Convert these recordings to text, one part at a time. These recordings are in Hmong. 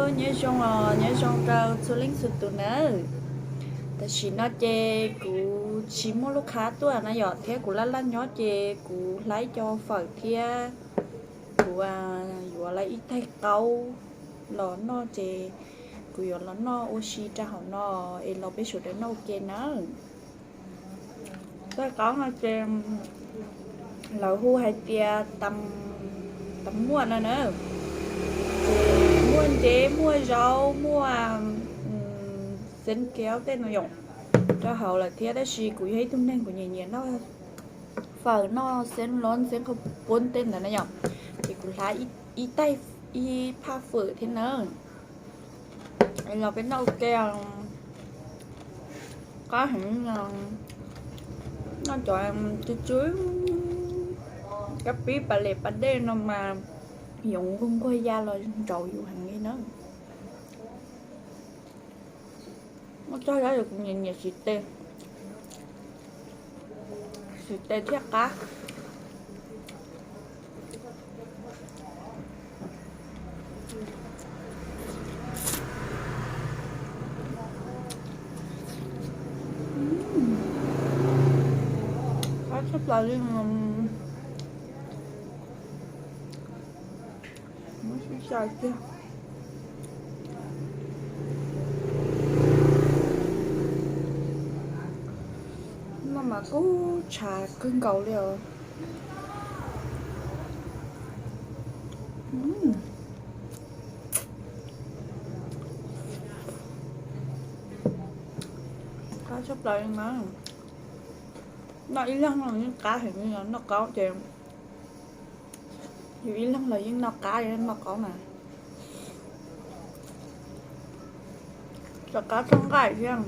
Nyob zoo os, nyob zoo rau txhua leej txhua tus nawb. Tam sim no ces kuv tsis muaj lub qhab tuaj na yom, thiab kuv laj laj nyob ces kuv hlab ib co fawm thiab kuv yuav lawv ib taig qaub los noj ces kuv yuav los noj ua si rau hauv no es los peb sawv daws noj ua ke nawb. Taig qaub no ces lawv hu hais tias tas muaj no na, ces muaj ntsev, muaj zaub, muaj xeeb kiaub tej no yom rau hauv lawm thiab, tab sis kuv yog ib tug neeg kuv nyiam nyiam noj fawm, noj xeeb los, xeeb qhov puab tej ntawd na yom, ces kuv hlab ib taig, ib phaj fawm thiab na. Los peb noj ua ke. Qab heev, noj cov tsw tsw, kab pib pas les pas dej no mas yoov nquag nquag ya los nraud yus heev li na. Muaj txog zaub yus kuv nyiam nyiam siv tes, siv tes thiaj qab. Qab tshaj plaws li. Muab sib xyaw tiag. No mas kub tshav kawg nkaus li os. Qab tshaj plaws li na. Noj ib leeg los yeej qab heev li, noj qaub ces yus ib leeg los yeej noj qab noj qaub na. Cov qab txhob nqaij thiab.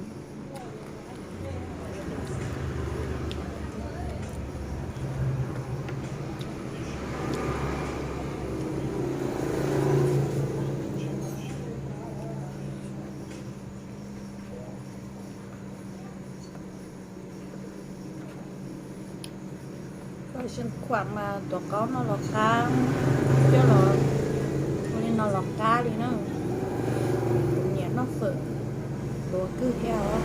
Xeev Khuam mas tuav qaub no los qab, coj los ua li no los qab li na. Kuv nyiam noj fawm luav kawg thiab os.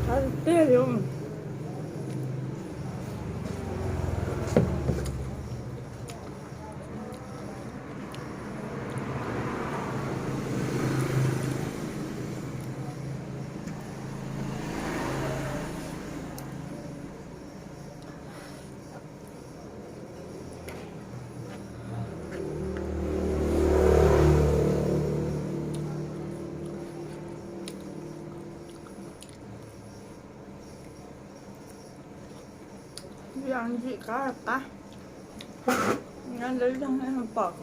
Qab tiag li. Ntsim qab qab, nyob ntawm zog nej pom.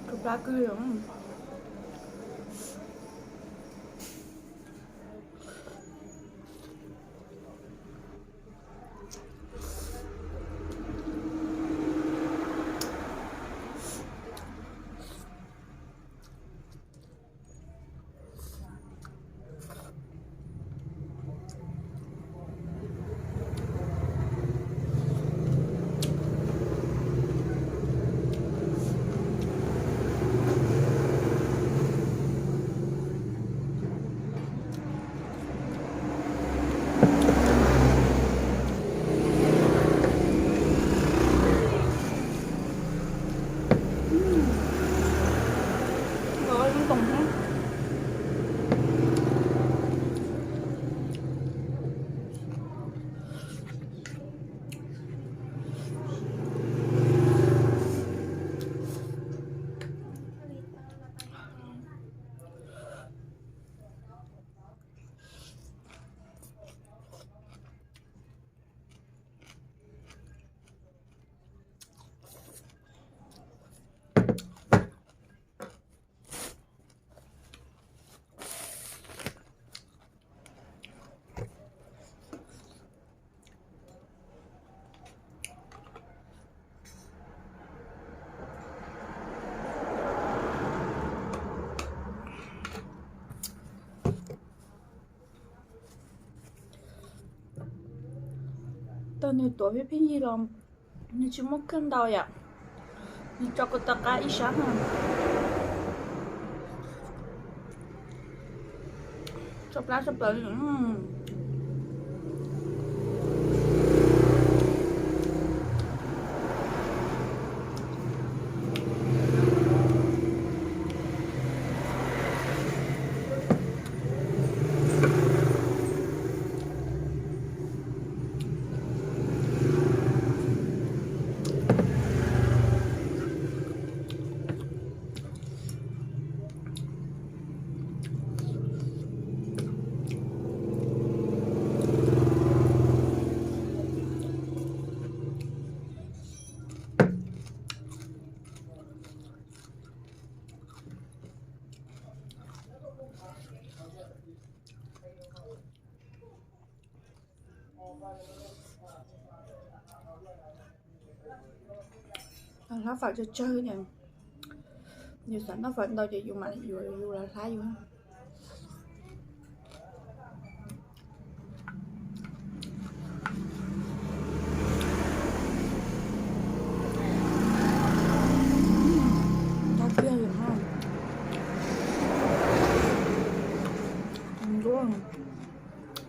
Kawg plab kawg li. Nws tuav pheej pheej yig los nws tsis muaj kawg ntau yom. Nws tso kuv tom qab ib sab no. Tso plab tso plaws. Hlab fawm tsawg tsawg ne, yus xav noj fawm ntau ces yus mam yuav yus los hlab yus.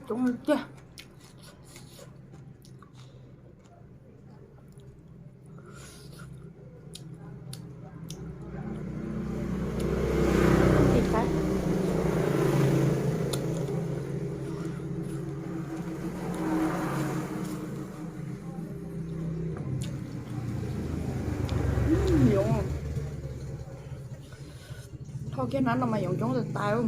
Coob tiag. Yoov, tho kiag hnab no mas yoov coob tas tas.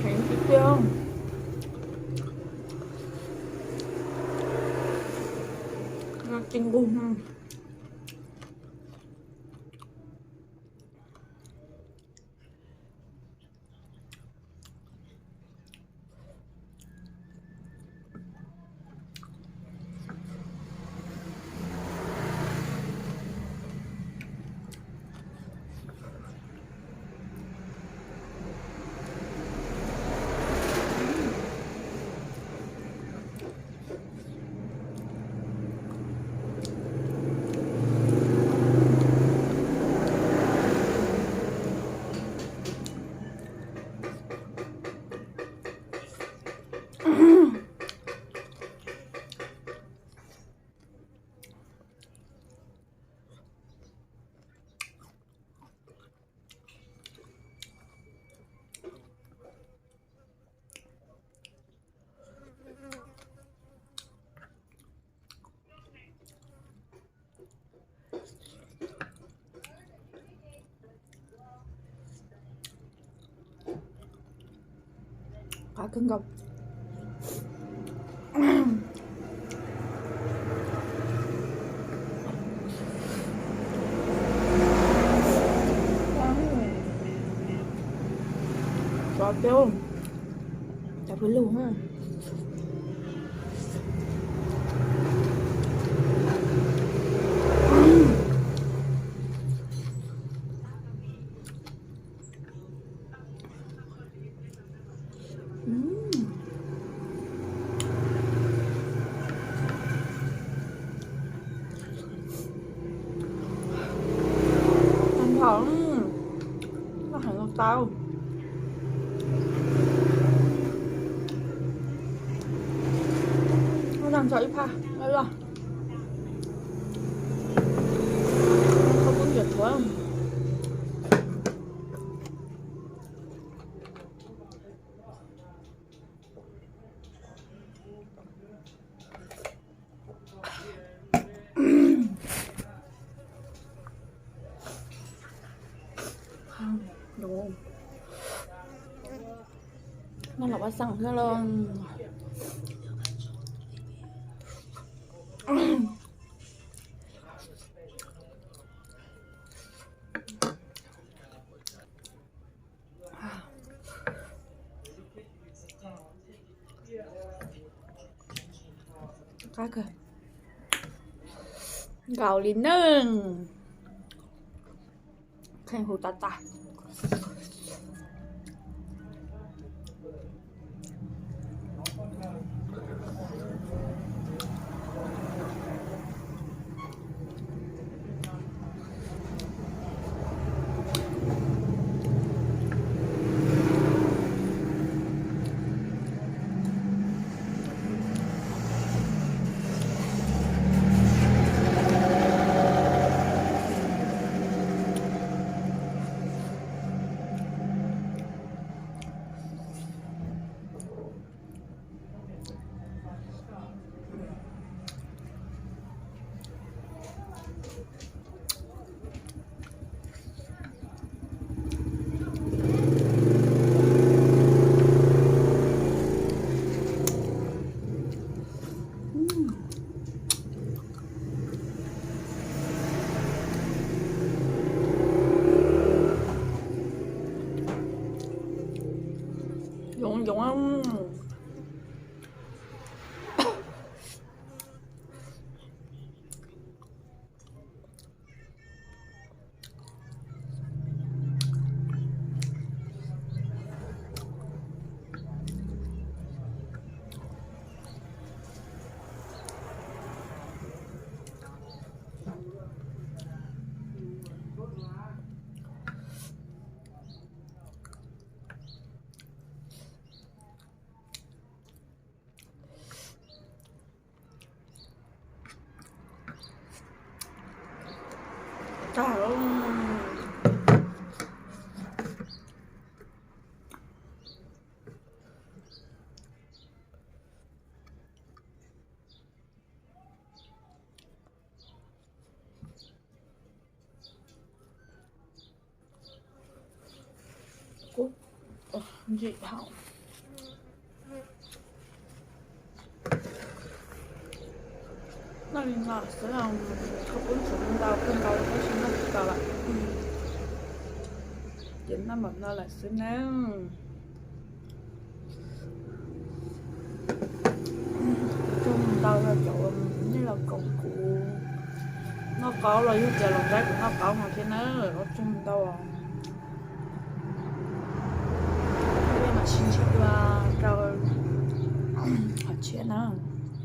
Heev tiag tiag. Ci nqug. Qab kawg nkaus. Qos peb, cov pw lug. Tag nrho, noj heev los tau. Noj tag nrho ib phaj loj loj. Khaub poob yuav thuav. Noj los paj xeem thiab lauj. Qab kawg. Nkaus li nawb. Kheej hu tas tas. Yoov yoov. Tag. Kuv ntsim hauv. Noj li no xwb, khaub poob tsis ntau, kawg nkaus tab sis noj tsis tau lawm. Ces noj npaum no lawm xwb nawb. Ua tsaug ntau rau cov nej los koom kuv noj qaub los yog tias los saib kuv noj qaub no thiab nawb, ua tsaug ntau.